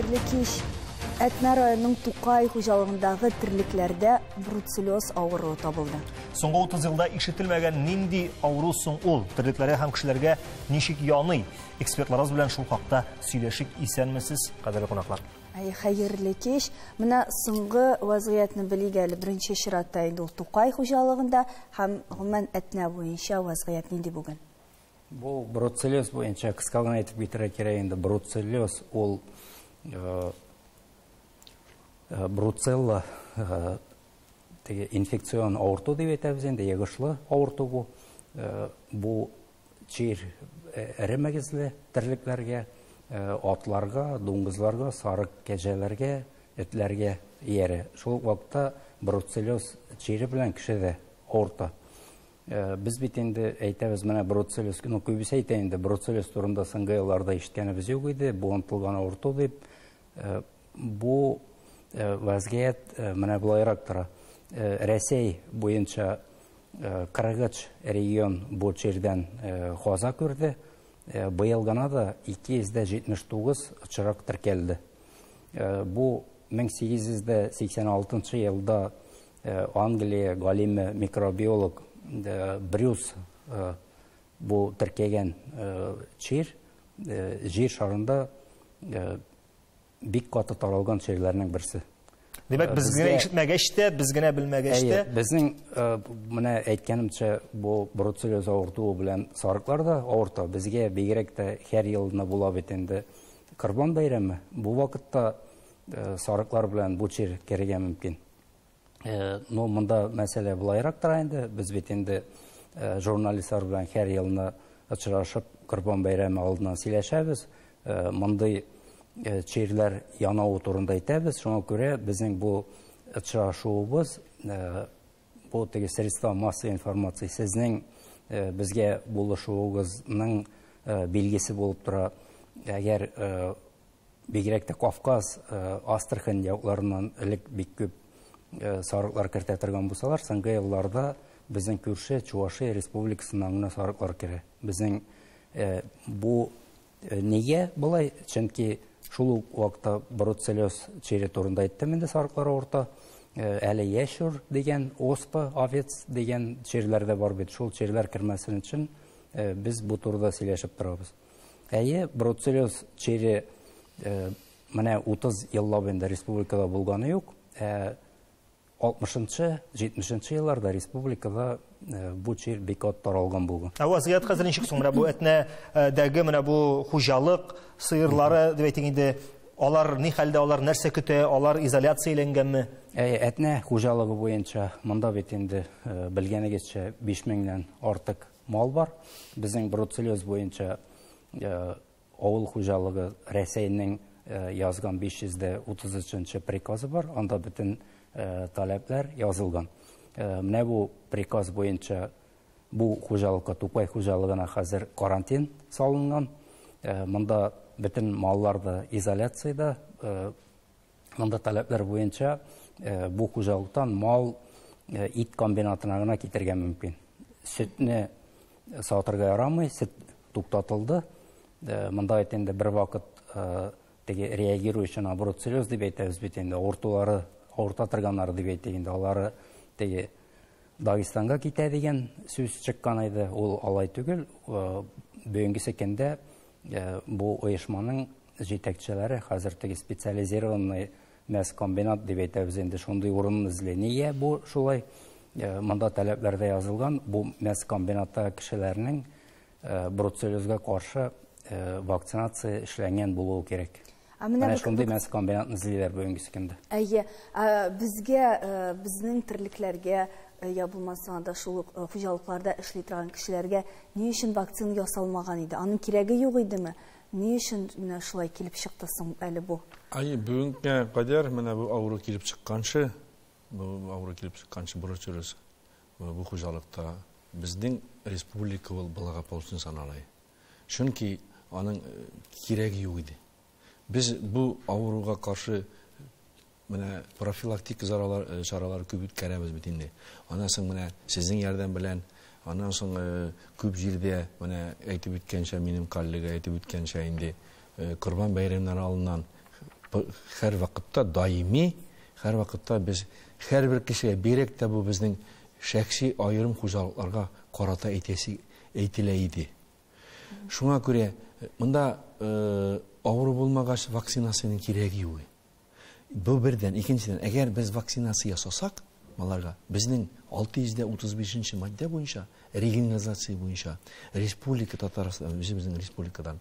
Хәерле кич. Әтнә районының Тукай хуҗалыгындагы терлекләрдә бруцеллез авыруы табылды. Соңгы 30 елда ишетелмәгән нинди авыру соң ул? Терлекләргә һәм кешеләргә ничек яный? Экспертларыбыз белән шул хакта сөйләшик. Исәнмесез, кадерле кунаклар. Әй, хәерле кич. Менә соңгы вазгыятьне белик әле. Беренче чиратта инде ул Тукай хуҗалыгында һәм гомумән Әтнә буенча вазгыять нинди бүген? Бу бруцеллез буенча кыска гына әйтеп китәргә кирәк инде. Бруцеллез ул бруцелла теге инфекцион авырту дип әйтәбез инде, йогышлы авырту бу. Бу чир эре мөгезле терлекләргә, атларга, дуңгызларга, сарык кәҗәләргә, этләргә иярә. Шул ук вакытта бруцеллез чире белән кеше дә авырта. Без бит инде әйтәбез, менә бруцеллез, ну, күбесе әйтә инде, бруцеллез турында соңгы елларда ишеткәнебез юк иде, бу онытылган авырту дип. Бу вазгыять менә болайрак тора. Рәсәй буенча 43 регион бу чирдән каза күрде. Быел гына да 279 очрак теркәлде. Бу 1886 елда Англия галиме, микробиолог Брюс бу теркәгән чир җир шарында бик каты таралган чирләрнең берсе. Димәк, без генә ишетмәгәч тә, без генә белмәгәч тә. Безнең менә әйткәнемчә, бу бруцеллез авыртуы белән сарыклар да авырта. Безгә бигрәк тә һәр елны була бит инде Корбан бәйрәме. Бу вакытта сарыклар белән бу чир керергә мөмкин. Ну, монда мәсьәлә болайрак тора инде. Без бит инде журналистлар белән һәр елны очрашып, Корбан бәйрәме алдыннан сөйләшәбез. Мондый чирләр янавы турында әйтәбез. Шуңа күрә безнең бу очрашуыбыз, бу теге средства массовой информации сезнең безгә булышуыгызның билгесе булып тора. Әгәр бигрәк тә Кавказ, Астрахань якларыннан элек бик күп сарыклар кертә торган булсалар, соңгы елларда безнең күрше Чувашия республикасыннан гына сарыклар керә. Безнең бу нигә болай? Чөнки шул ук вакытта бруцеллез чире турында әйттем инде, сарыклар авырта. Әле ящур дигән, оспа, овец дигән чирләр дә бар бит. Шул чирләр кермәсен өчен без бу турыда сөйләшеп торабыз. Әйе, бруцеллез чире менә 30 еллап инде республикада булганы юк. 60-нчы, 70-нче елларда республикада бу чир бик каты таралган булган. Ә вазгыять хәзер ничек соң? Менә бу Әтнәдәге менә бу хуҗалык сыерлары дип әйтик инде, алар ни хәлдә, алар нәрсә көтә, алар изоляцияләнгәнме? Әйе, Әтнә хуҗалыгы буенча монда бит инде белгәнегезчә 5000-нән артык мал бар. Безнең бруцеллез буенча авыл хуҗалыгы Рәсәйнең язган 533 приказы бар, анда бөтен таләпләр язылган. Менә бу приказ буенча бу хуҗалыкка, Тукай хуҗалыгына хәзер карантин салынган. Монда бөтен маллар да изоляциядә. Монда таләпләр буенча бу хуҗалыктан мал ит комбинатына гына китергә мөмкин. Сөтне сатырга ярамый, сөт туктатылды. Монда бит инде бер вакыт теге реагирующий на бруцеллез дип әйтәбез бит инде, авыртулары, авырта торганнары дип әйтик инде, алары теге Дагестанга китә дигән сүз чыккан иде. Ул алай түгел. Бүгенге көндә бу оешманың җитәкчеләре хәзер теге специализированный мясокомбинат дип әйтәбез инде, шундый урынны эзли. Нигә бу шулай? Монда таләпләрдә язылган, бу мясокомбинатта кешеләрнең бруцеллезга каршы вакцинация эшләнгән булуы кирәк. Менә шундый мясокомбинатны эзлиләр бүгенге көндә. Әйе, безгә, безнең терлекләргә, я булмаса анда шул ук хуҗалыкларда эшли торган кешеләргә ни өчен вакцина ясалмаган иде? Аның кирәге юк идеме? Ни өчен менә шулай килеп чыкты соң әле бу? Әйе, бүгенгә кадәр менә бу авыру килеп чыкканчы, бу авыру килеп чыкканчы бруцеллез бу хуҗалыкта безнең республика ул благополучный санала. Чөнки аның кирәге юк иде. Без бу авыруга каршы менә профилактик чаралар күп үткәрәбез бит инде. Аннан соң менә сезнең ярдәм белән, аннан соң күп җирдә менә әйтеп үткәнчә, минем коллега әйтеп үткәнчә инде, Корбан бәйрәмнәре алдыннан Һәр вакытта даими, һәр вакытта без һәрбер кешегә, бигрәк тә бу безнең шәхси аерым хуҗалыкларга карата әйтәсе әйтелә иде. Шуңа күрә монда авыру булмагач вакцинасының кирәге юк. Бу бердән, икенчедән, әгәр без вакцинация ясасак, маларга, безнең 635 маддә буенча, регионализация буенча, Республика Татарстан, үзебезнең республикадан,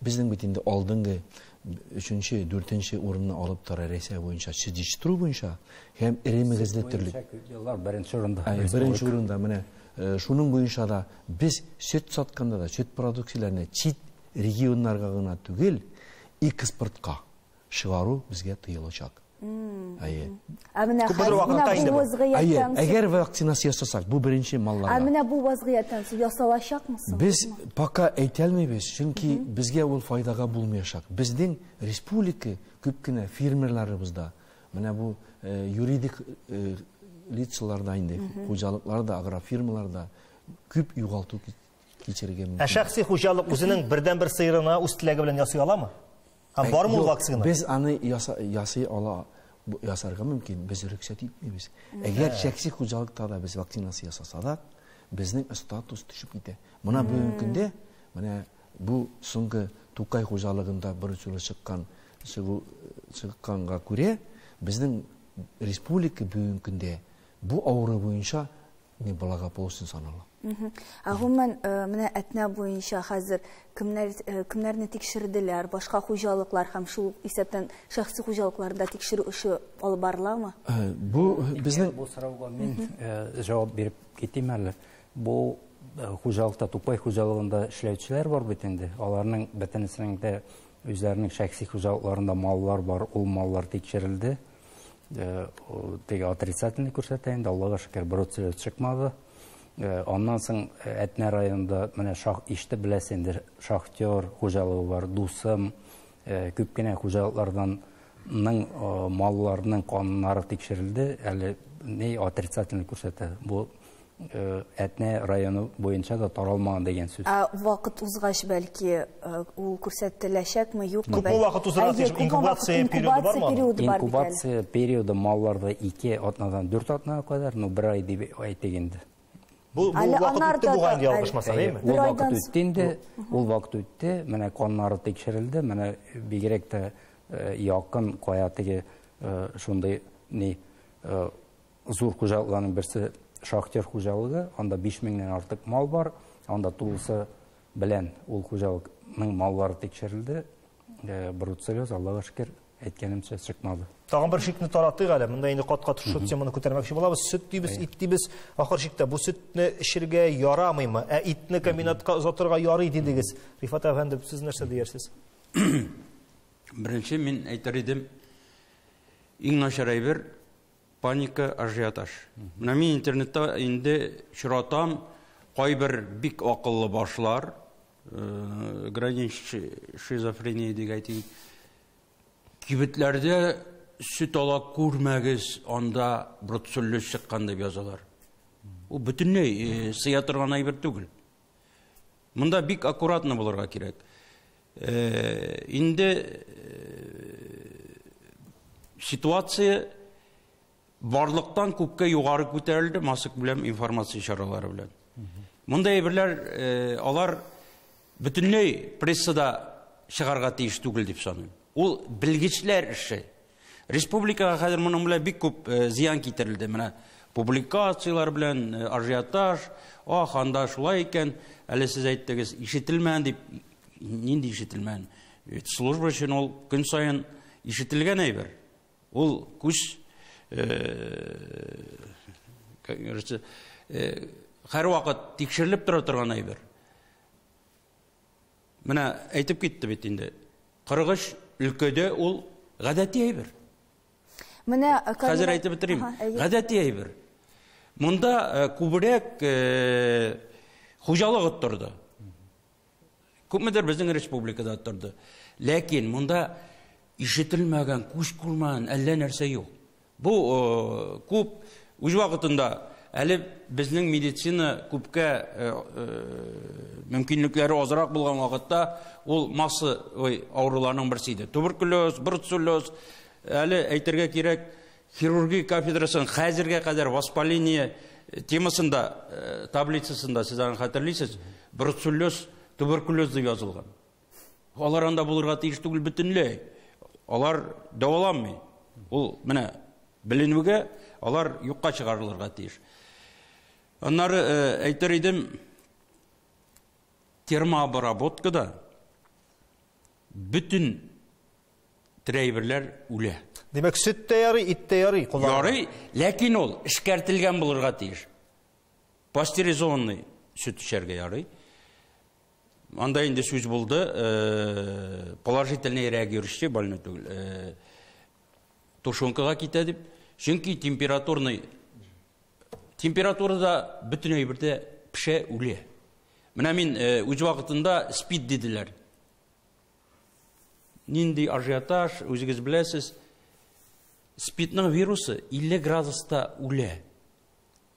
безнең бит инде алдынгы 3-нче, 4-нче урынны алып тора Рәсәй буенча, сөт җитештерү буенча һәм эре мөгезле терлек. Еллар беренче урында. Беренче урында менә шуның буенча да без сөт сатканда да сөт продукцияләрен чит регионнарга гына түгел, экспортка чыгару безгә тыелачак. Әйе. Ә менә Күпмедер вакытта инде бу бу. Әйе, вазгыятьтән соң, әгәр вакцинация ясасак, бу беренче ә малларга. менә бу вазгыятьтән соң ясалачакмы соң? Без пока әйтә алмыйбыз, чөнки безгә ул файдага булмаячак. Безнең республика күп кенә фермерларыбызда, менә бу юридик лицаларда инде, хуҗалыкларда, агрофирмаларда күп югалту кичерергә мөмкин. Ә шәхси хуҗалык үзенең бердән-бер сыерына үз теләге белән ясый аламы? Һәм бармы ул Юк, вакцина? Без аны ясый ала, ясарга мөмкин, без рөхсәт итмибез. Әгәр шәхси хуҗалыкта да без вакцинация ясаса да, безнең статус төшеп китә. Менә бүгенге көндә, менә бу соңгы Тукай хуҗалыгында беренче чыккан, чыкканга күрә, безнең республика бүгенге көндә бу авыру буенча не благополучный санала. Ә гомумән, менә Әтнә буенча хәзер кемнәрне тикшерделәр, башка хуҗалыклар һәм шул исәптән шәхси хуҗалыкларда тикшерү эше алып барыламы? Бу безнең бу сорауга мин җавап биреп китим әле. Бу хуҗалыкта, Тукай хуҗалыгында эшләүчеләр бар бит инде. Аларның бөтенесенең дә үзләренең шәхси хуҗалыкларында маллар бар, ул маллар тикшерелде. Теге отрицательный күрсәтә инде, Аллага шөкер, бруцеллез чыкмады. Аннан соң Әтнә районында менә ишетеп беләсез инде, Шахтер хуҗалыгы бар, Дусым, күп кенә хуҗалыклардан малларның каннары тикшерелде, әле ни отрицательный күрсәтә. Бу Әтнә районы буенча да таралмаган дигән сүз. Ә вакыт узгач бәлки ул күрсәтеләчәкме, юкмы? Күпме вакыт узарга Әйе, тиеш? күпме вакыт Инкубация периоды бармы аның? Инкубация периоды бар бит әле. Инкубация периоды малларда 2 атнадан 4 атнага кадәр, ну бер ай дип әйтик инде. Бу Әле вакыт анар үтте да бугай инде, да, ялгышмасам, Әйе, әйеме? ул Бер вакыт айдан үтте инде, ул вакыт үтте, менә каннары тикшерелде, менә бигрәк тә якын кая теге шундый ни зур хуҗалыкларның берсе Шахтер хуҗалыгы, анда биш меңнән артык мал бар, анда тулысы белән ул хуҗалыкның маллары тикшерелде. Бруцеллез, Аллага шөкер, әйткәнемчә чыкмады. Тагын бер шикне таратыйк әле. Монда инде кат-кат шушы теманы күтәрмәкче булабыз. Сөт дибез, ит дибез. Ахыр чиктә бу сөтне эчергә ярамыймы? Ә итне комбинатка озатырга ярый дидегез. Рифат әфәнде, сез нәрсә диярсез? Беренче мин әйтер идем, иң начар әйбер паника, ажиотаж. Менә мин интернетта инде очратам кайбер бик акыллы башлар, гранич шизофрения дип әйтик. Кибетләрдә сөт ала күрмәгез, анда бруцеллез чыккан дип язалар. Ул бөтенләй сыя торган әйбер түгел. Монда бик аккуратно булырга кирәк. Инде ситуация барлыктан күпкә югары күтәрелде массакүләм информация чаралары белән. Монда әйберләр, алар бөтенләй прессада чыгарга тиеш түгел дип саныйм. Ул белгечләр эше. Республикага хәзер моның белән бик күп зыян китерелде. Менә публикацияләр белән ажиотаж, ах, анда шулай икән, әле сез әйттегез, ишетелмәгән дип, нинди ишетелмәгән? Ведь служба өчен ул көн саен ишетелгән әйбер. Ул күз, как говорится, һәр вакыт тикшерелеп тора торган әйбер. Менә әйтеп китте бит инде. 43 өлкәдә ул гадәти әйбер. Менә, Хәзер Камилә әйтеп бетерим. Аһа, әйе. Гадәти әйбер. Монда күбрәк хуҗалык оттырды. Күпмедер безнең республикада оттырды. Ләкин монда ишетелмәгән, күз күрмәгән әллә нәрсә юк. Бу күп үз вакытында әле безнең медицина күпкә мөмкинлекләре азрак булган вакытта ул массовый авыруларның берсе иде. Туберкулез, бруцеллез, әле әйтергә кирәк, хирургия кафедрасының хәзергә кадәр воспаление темасында, таблицасында, сез аны хәтерлисез, бруцеллез, туберкулез дип язылган. Алар анда булырга тиеш түгел бөтенләй. Алар дәваланмый. Ул менә беленүгә алар юкка чыгарылырга тиеш. Аннары әйтер идем, термообработкада бөтен трейберләр үлә. Димәк, сөт тә ярый, ит тә ярый. Ярый, ләкин ул эшкәртелгән булырга тиеш. Пастеризованный сөт эчәргә ярый. Анда инде сүз булды, положительный реагирующий больной түгел, тушенкага китә дип. Чөнки температурный температурада бөтен әйбердә пешә, үлә. Менә мин үз вакытында спид диделәр. Нинди ажиотаж, үзегез беләсез. Спидның вирусы 50 градуста үлә.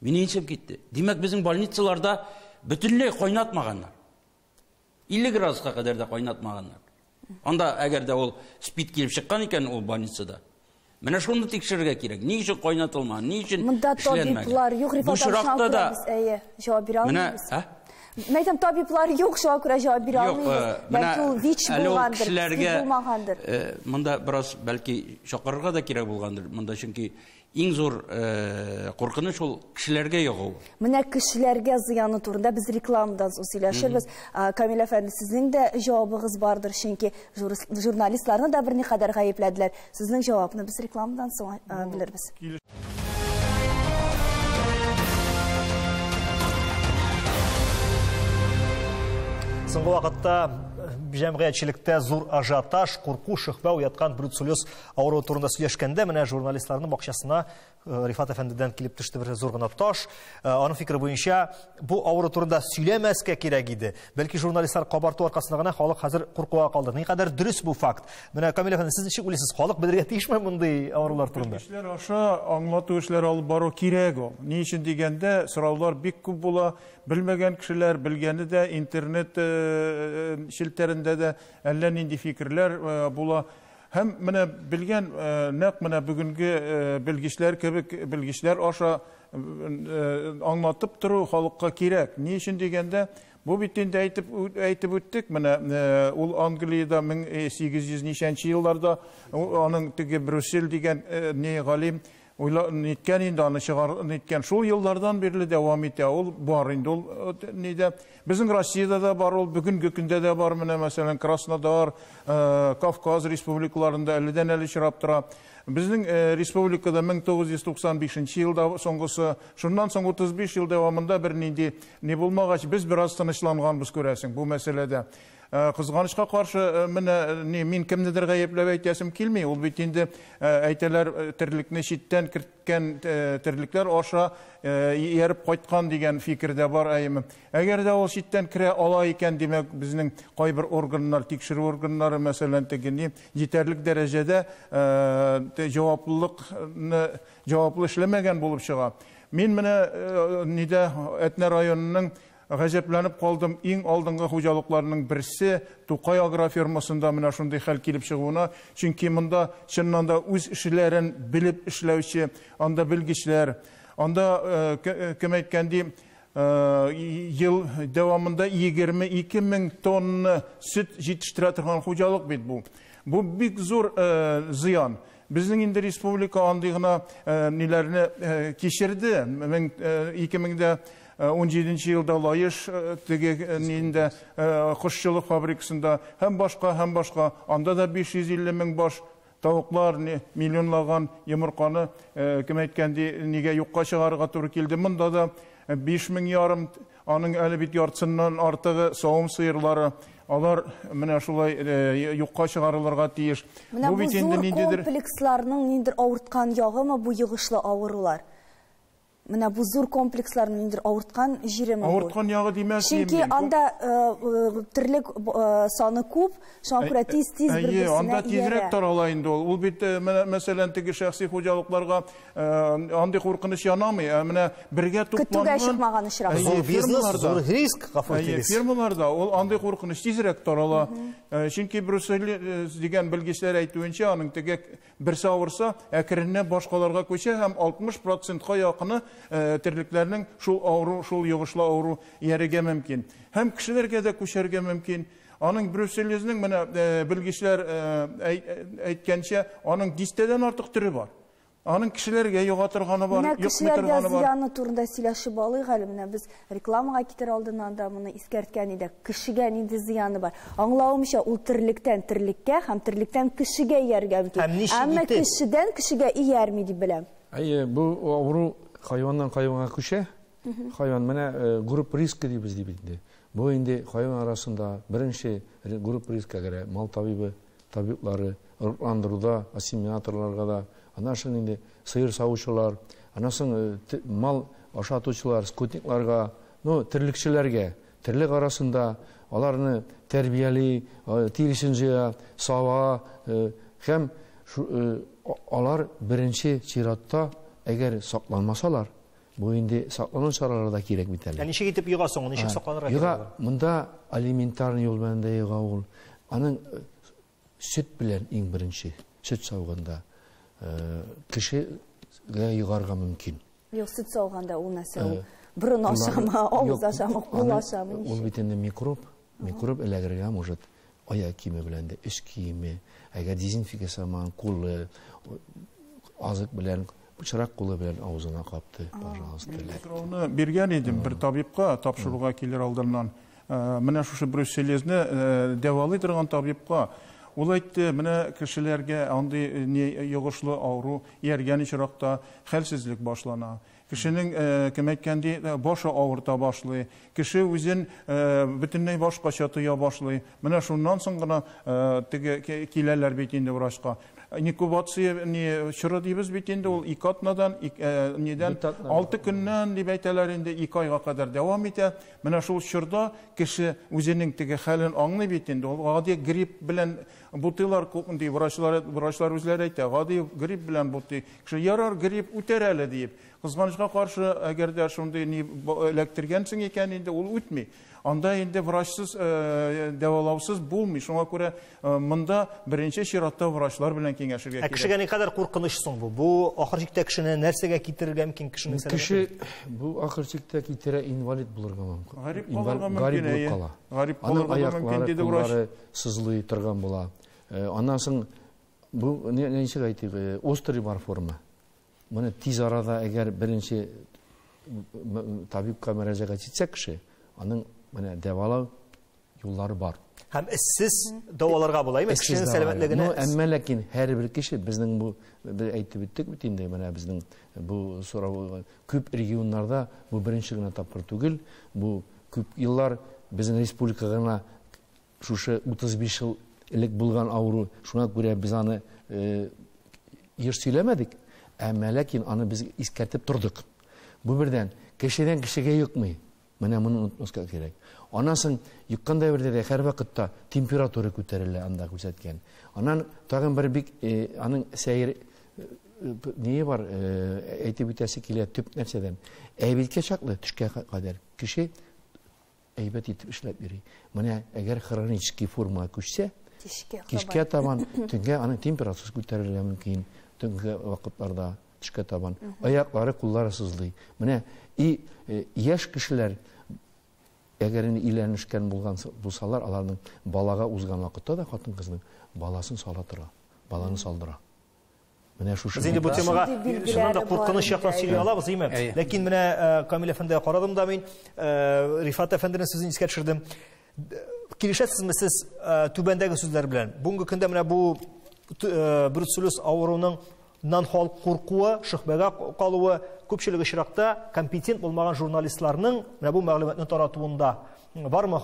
Мине исем китте. Димәк, безнең больницаларда бөтенләй кайнатмаганнар. 50 градуска кадәр дә кайнатмаганнар. Анда әгәр дә ул спид килеп чыккан икән ул больницада, менә шуны тикшерергә кирәк. Ни өчен кайнатылмаган, ни өчен Монда табиблар юк, Рифат абый, әйе, җавап бирә алмыйбыз. Мәйтәм, табиблар юк, шуңа күрә җавап бирә алмыйбыз. Бәлки ул ВИЧ булгандыр, спид булмагандыр. Монда бераз бәлки чакырырга да кирәк булгандыр. Монда чөнки иң зур куркыныч ул кешеләргә йогу. Менә кешеләргә зыяны турында без рекламадан соң сөйләшербез. Камил әфәнде, сезнең дә җавабыгыз бардыр, чөнки журналистларны да берникадәр гаепләделәр. Сезнең җавапны без рекламадан соң белербез. Соңгы вакытта җәмгыятьчелектә зур ажиотаж, курку, шөһбә уяткан бруцеллез авыруы турында сөйләшкәндә, менә журналистларның бакчасына Рифат әфәндедән килеп төште бер зур гына таш. Аның фикере буенча, бу авыру турында сөйләмәскә кирәк иде. Бәлки журналистлар кабарту аркасында гына халык хәзер куркуга калды. Никадәр дөрес бу факт. Менә Камил әфәнде, сез ничек уйлыйсыз, халык белергә тиешме мондый авырулар турында? Белгечләр аша аңлату эшләре алып бару кирәк ул. Ни өчен дигәндә, сораулар бик күп була. Белмәгән кешеләр, белгәне дә интернет челтәрендә дә әллә нинди фикерләр була. Һәм менә белгән, нәкъ менә бүгенге белгечләр кебек белгечләр аша аңлатып тору халыкка кирәк. Ни өчен дигәндә, бу бит инде әйтеп үттек, менә ул Англиядә 1800 ничәнче елларда аның теге Брюссель дигән не галим ниткән инде, аны чыгар ниткән. Шул еллардан бирле дәвам итә. Ул бар инде, ул нидә. Безнең Россиядә дә бар ул, бүгенге көндә дә бар. Менә мәсәлән Краснодар, Кавказ республикаларында әледән-әле очрап тора. Безнең республикада 1995 елда соңгысы, шуннан соң 35 ел дәвамында бернинди ни булмагач, без бераз тынычланганбыз, күрәсең, бу мәсьәләдә. Кызганычка каршы, менә мин кемнедер гаепләп әйтәсем килми. Ул бит инде әйтәләр, терлекне читтән керткән терлекләр аша ияреп кайткан дигән фикер дә бар, әйеме. Әгәр дә ул читтән керә ала икән, димәк, безнең кайбер органнар, тикшерү органнары, мәсәлән, теге ни, җитәрлек дәрәҗәдә җаваплылыкны җаваплы эшләмәгән булып чыга. Мин менә нидә Әтнә районының гаҗәпләнеп калдым, иң алдынгы хуҗалыкларның берсе Тукай агрофирмасында менә шундый хәл килеп чыгуына, чөнки монда чыннан да үз эшләрен белеп эшләүче, анда белгечләр, анда кем әйткән ди, ел дәвамында 22 мең тонна сөт җитештерә торган хуҗалык бит бу. Бу бик зур зыян. Безнең инде республика андый гына ниләрне кичерде. 2017 елда Лаеш теге нинде кошчылык фабрикасында һәм башка, һәм башка, анда да 550 мең баш тавыклар, миллионлаган йомырканы, кем әйткән ди, нигә юкка чыгарырга туры килде. Монда да биш мең ярым, аның әле бит яртысыннан артыгы савым сыерлары, алар менә шулай юкка чыгарылырга тиеш. Менә бу зур комплексларның ниндидер авырткан ягымы бу йогышлы авырулар? Менә бу зур комплексларның ниндидер авырткан җиреме бу? Авырткан ягы димәс Чөнки анда терлек саны күп, шуңа күрә тиз-тиз бер-берсенә иярә. Анда тизрәк тарала инде ул. Ул бит, мәсәлән, теге шәхси хуҗалыкларга андый куркыныч янамый. Ә менә бергә тупланган Көтүгә чыкмаган очракта. Зур бизнес, зур риск, гафу итегез. Фермаларда ул андый куркыныч тизрәк тарала. Чөнки Брюссель дигән белгечләр әйтүенчә, аның теге берсе авырса, әкренләп башкаларга күчә һәм 60 процентка якыны терлекләрнең шул авыру, шул йогышлы авыру иярергә мөмкин. Һәм кешеләргә дә күчәргә мөмкин. Аның бруцеллезның менә белгечләр әйткәнчә, аның дистәдән артык төре бар. Аның кешеләргә йога торганы бар, Менә йокмый кешеләргә торганы бар. зыяны турында сөйләшеп алыйк әле. Менә без рекламага китер алдыннан да моны искәрткән идек. Кешегә нинди зыяны бар? Аңлавымча, ул терлектән терлеккә һәм терлектән кешегә ияргә мөмкин. Һәм ничек Әмма итеп? кешедән кешегә иярми дип беләм. Әйе, бу авыру хайваннан хайванга күчә. Хайван менә группа риска дибез дип инде. Бу инде хайван арасында беренче группа риска керә. Мал табибы, табиблары, орлыкландыруда, ассимиляторларга да, аннан соң инде сыер савучылар, аннан соң мал ашатучылар, скотникларга, терлекчеләргә, терлек арасында аларны тәрбияли, тиресен җыя, сава, һәм алар беренче чиратта, әгәр сакланмасалар, бу инде саклану чаралары да кирәк бит әле. Ә ничек итеп йога соң, ничек сакланырга Йога, кирәк? монда алиментарный юл белән дә йога ул. Аның сөт белән иң беренче, сөт сауганда кешегә йогарга мөмкин. Юк, сөт сауганда ул нәрсә ул? Борын ашамы, авыз ашамы, кул ашамы? Ул бит инде микроб, микроб эләгергә может. Аяк киеме белән дә, өс киеме, әгәр дезинфекция ясамаган кулы, азык белән, пычрак кулы белән авызына капты, пожалуйста. Микробны биргән идем бер табибка тапшыруга килер алдыннан. Менә шушы бруцеллезны дәвалый торган табибка. Ул әйтте, менә кешеләргә андый йогышлы авыру ияргән очракта хәлсезлек башлана. Кешенең, кем әйткәндәй, башы авырта башлый. Кеше үзен бөтенләй башкача тоя башлый. Менә шуннан соң гына теге киләләр бит инде врачка. Инкубация не чоры дибез бит инде, ул ике атнадан, нидән, 6 көннән дип әйтәләр инде, 2 айга кадәр дәвам итә. Менә шул чорда кеше үзенең теге хәлен аңлый бит инде. Ул гади грипп белән бутыйлар күп ди, врачлар үзләре әйтә, гади грипп белән бутый. Кеше ярар грипп үтәр әле диеп. Кызганычка каршы, әгәр дә шундый ни эләктергәнсең икән инде, ул үтми. Анда инде врачсыз, дәвалаусыз булмый. Шуңа күрә монда беренче чиратта врачлар белән киңәшергә Ә кирәк. кешегә никадәр куркыныч соң бу? Бу ахыр чиктә кешене нәрсәгә китерергә мөмкин кешенең Кеше сәламәтлеге? бу ахыр чиктә китерә инвалид булырга мөмкин. Гарип калырга мөмкин, Гарип булып әйе. кала. Гарип Аның калырга да мөмкин, аяклары, диде врач. куллары сызлый торган була. Аннан соң бу ничек әйтик, острый бар форма. Моны тиз арада әгәр беренче табибка мөрәҗәгать итсә кеше, аның менә дәвалау юллары бар. Һәм эшсез дәваларга була, әйме? Эшсез Кешенең дәваларга. сәламәтлегенә Ну, әмма ләкин һәрбер кеше безнең бу, без әйтеп үттек бит инде, менә безнең бу сорау күп регионнарда бу беренче генә тапкыр түгел, бу күп еллар безнең республика гына шушы 35 ел элек булган авыру, шуңа күрә без аны еш сөйләмәдек, әмма ләкин аны без искәртеп тордык. Бу бердән кешедән кешегә йокмый. Менә моны онытмаска кирәк. Аннан соң йоккан дәвердә дә һәр вакытта температура күтәрелә анда күрсәткән. Аннан тагын бер бик аның сәер ние бар, әйтеп үтәсе килә төп нәрсәдән. Әйбәткә чаклы төшкә кадәр кеше әйбәт итеп эшләп йөри. Менә әгәр хронический формага күчсә, Кичкә кичкә табан, төнгә аның температурасы күтәрелергә мөмкин, төнге вакытларда төшкә табан. Аяклары, куллары сызлый. Менә и яшь кешеләр әгәр инде өйләнешкән булган булсалар, аларның балага узган вакытта да хатын-кызның баласын сала тора, баланы салдыра. Менә шушы Без инде бу бит. темага Шундый билгеләре чыннан да бар куркыныч инде, яктан сөйли әйе. алабыз, әйеме? Әйе. Ләкин менә Камил әфәндегә карадым да мин, Рифат әфәнденең сүзен искә төшердем. Килешәсезме сез түбәндәге сүзләр белән? Бүгенге көндә менә бу бруцеллез авыруының Нан халык куркуы, шөһбәгә калуы, күпчелек очракта компетент булмаган журналистларның менә бу мәгълүматны таратуында бармы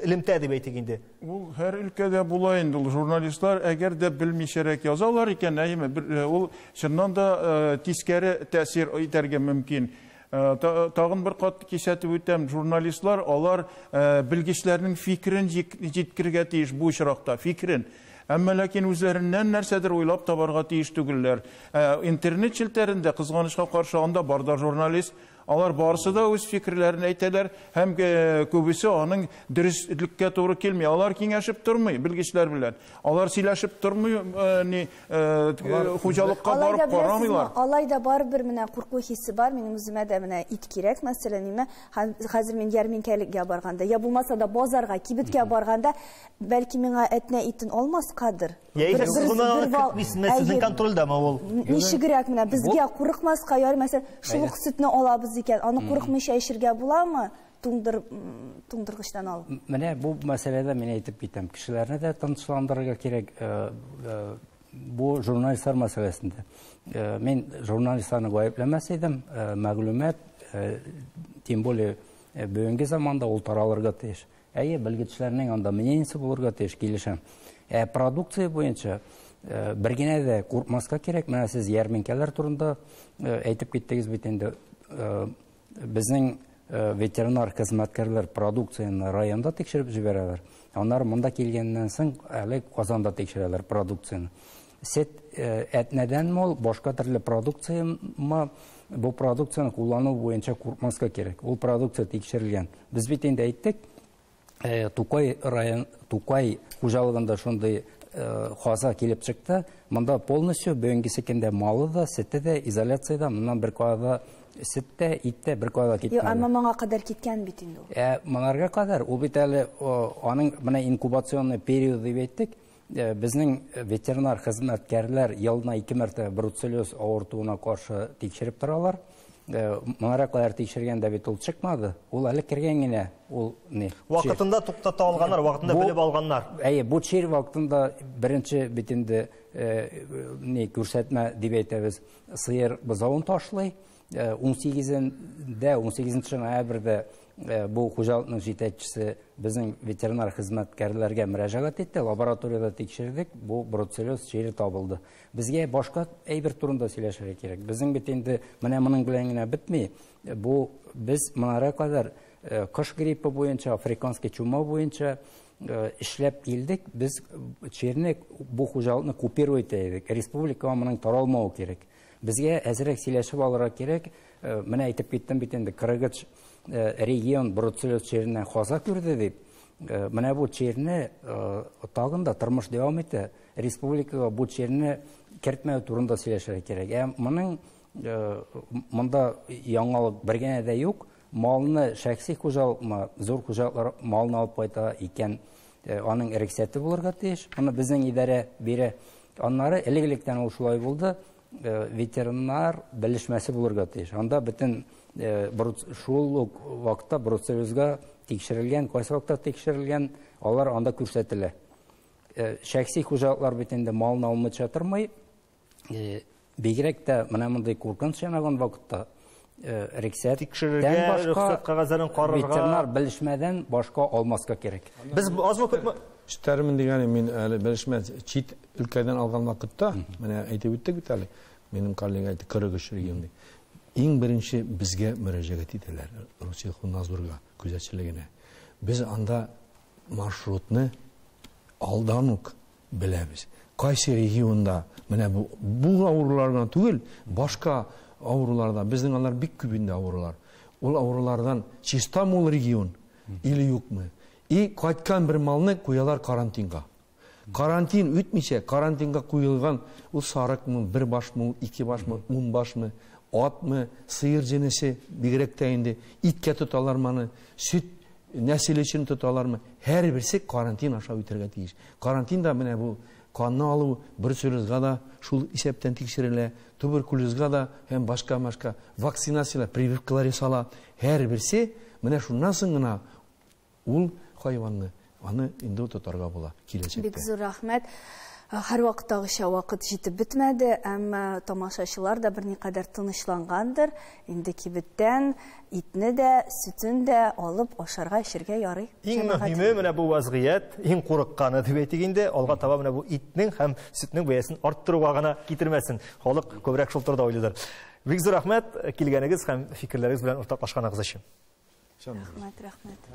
элемтә дип әйтик инде? Ул һәр өлкәдә була инде ул журналистлар, әгәр дә белмичәрәк язалар икән, әйеме, ул чыннан да тискәре тәэсир итәргә мөмкин. Тагын бер кат кисәтеп үтәм, журналистлар алар белгечләрнең фикерен җиткерергә тиеш бу очракта, фикерен. Әмма ләкин үзләреннән нәрсәдер уйлап табарга тиеш түгелләр. Интернет челтәрендә, кызганычка каршы, анда бар да журналист, алар барысы да үз фикерләрен әйтәләр һәм күбесе аның дөреслеккә туры килми. Алар киңәшеп тормый белгечләр белән. Алар сөйләшеп тормый, ни хуҗалыкка барып карамыйлар. Алай да барыбер менә курку хисе бар. Минем үземә дә менә ит кирәк, мәсәлән, ниме? Хәзер мин ярминкәгә барганда, я булмаса да базарга, кибеткә барганда, бәлки миңа әтнә итен алмаскадыр. Сезнең контрольдәме ул? Ничегрәк менә безгә курыкмаска, ярый, мәсәлән, шул ук сөтне алабыз икән, аны курыкмыйча эчергә буламы? Туңдыргычтан алып. Менә бу мәсьәләдә мин әйтеп китәм, кешеләрне дә тынычландырырга кирәк. Бу журналистлар мәсьәләсендә. Мин журналистларны гаепләмәс идем. Мәгълүмат, тем более бүгенге заманда ул таралырга тиеш. Әйе, белгечләрнең анда мнениесе булырга тиеш, килешәм. Ә продукция буенча бер генә дә куркмаска кирәк. Менә сез ярминкәләр турында әйтеп киттегез бит инде. Безнең ветеринар хезмәткәрләр продукцияне районда тикшереп җибәрәләр. Аннары монда килгәннән соң әле Казанда тикшерәләр продукцияне. Сет әтнәдәнме ул, башка төрле продукциямы, бу продукцияне куллану буенча куркмаска кирәк. Ул продукция тикшерелгән. Без бит инде әйттек, Тукай район, Тукай хуҗалыгында шундый хаза килеп чыкты. Монда полностью бүгенгесе көндә малы да, сөте дә изоляциядә, моннан бер кая сөт тә, ит тә бер кая китмәде. Юк, әмма моңа кадәр киткән бит инде ул. Монарга кадәр ул бит әле аның менә инкубационный период дип әйттек. Безнең ветеринар хезмәткәрләр елына 2 мәртәбә бруцеллез авыртуына каршы тикшереп торалар. Монара кадәр тикшергәндә бит ул чыкмады. Ул әле кергән генә, ул ни? Вакытында туктата алганнар, вакытында белеп алганнар. Әйе, бу чир вакытында беренче бит инде ни күрсәтмә дип әйтәбез, сыер бозавын ташлый. 18 ноябрьдә бу хуҗалыкның җитәкчесе безнең ветеринар хезмәткәрләргә мөрәҗәгать итте, лабораторияда тикшердек, бу бруцеллез чире табылды. Безгә башка әйбер турында сөйләшергә кирәк. Безнең бит инде менә моның белән генә бетми. Бу без монара кадәр кош гриппы буенча, африканский чума буенча эшләп килдек. Без чирне, бу хуҗалыкны купировать итә идек. Республикага моның таралмавы кирәк. Безгә әзрәк сөйләшеп алырга кирәк. Менә әйтеп киттем бит инде, 43 регион бруцеллез чиреннән хаза күрде дип. Менә бу чирне тагын да тормыш дәвам итә. Республикага бу чирне кертмәү турында сөйләшергә кирәк. Ә моның монда яңалык бер генә дә юк. Малны шәхси хуҗалыкмы, зур хуҗалыклар малны алып кайта икән, аның рөхсәте булырга тиеш. Моны безнең идарә бирә. Аннары элек-электән ул шулай булды. Ветеринар белешмәсе булырга тиеш. Анда бөтен шул ук вакытта бруцеллезга тикшерелгән, кайсы вакытта тикшерелгән, алар анда күрсәтелә. Шәхси хуҗалыклар бит инде малны алмыйча тормый. Бигрәк тә менә мондый куркыныч янаган вакытта рөхсәттән Тикшерергә, башка рөхсәт кәгазьләрен карарга. Ветеринар белешмәдән башка алмаска кирәк. Без азмы күпме Эшләрмен дигәне мин әле белешмә чит өлкәдән алган вакытта, менә әйтеп үттек бит әле, минем коллега әйтте, 43 регион дип. Иң беренче безгә мөрәҗәгать итәләр, Россельхознадзорга, күзәтчелегенә. Без анда маршрутны алдан ук беләбез. Кайсы регионда, менә бу авырулар гына түгел, башка авыруларда, безнең алар бик күп инде авырулар. Ул авырулардан чиста мул регион или юкмы? И кайткан бер малны куялар карантинга. Карантин үтмичә, карантинга куелган ул сарыкмы, бер башмы, ике башмы, ун башмы, атмы, сыер җенесе, бигрәк тә инде иткә тоталар моны, сөт нәсел өчен тоталармы? Һәрберсе карантин аша үтәргә тиеш. Карантинда менә бу канны алу бруцеллезга да шул исәптән тикшерелә, туберкулезга да һәм башка-башка вакцинацияләр, прививкалар ясала. Һәрберсе менә шуннан соң гына ул хайванны Аны инде тотарга була киләчәктә. Бик зур рәхмәт. Һәрвакыттагыча вакыт җитеп бетмәде, әмма тамашачылар да берникадәр тынычлангандыр. Инде кибеттән итне дә, сөтен дә алып ашарга, эчәргә ярый. Иң мөһиме менә бу вазгыять, иң курыкканы дип әйтик инде, алга таба менә бу итнең һәм сөтнең бәясен арттыруга гына китермәсен. Халык күбрәк шул турыда уйлыйдыр. Бик зур рәхмәт килгәнегез һәм фикерләрегез белән уртаклашканыгыз өчен. Рәхмәт, рәхмәт.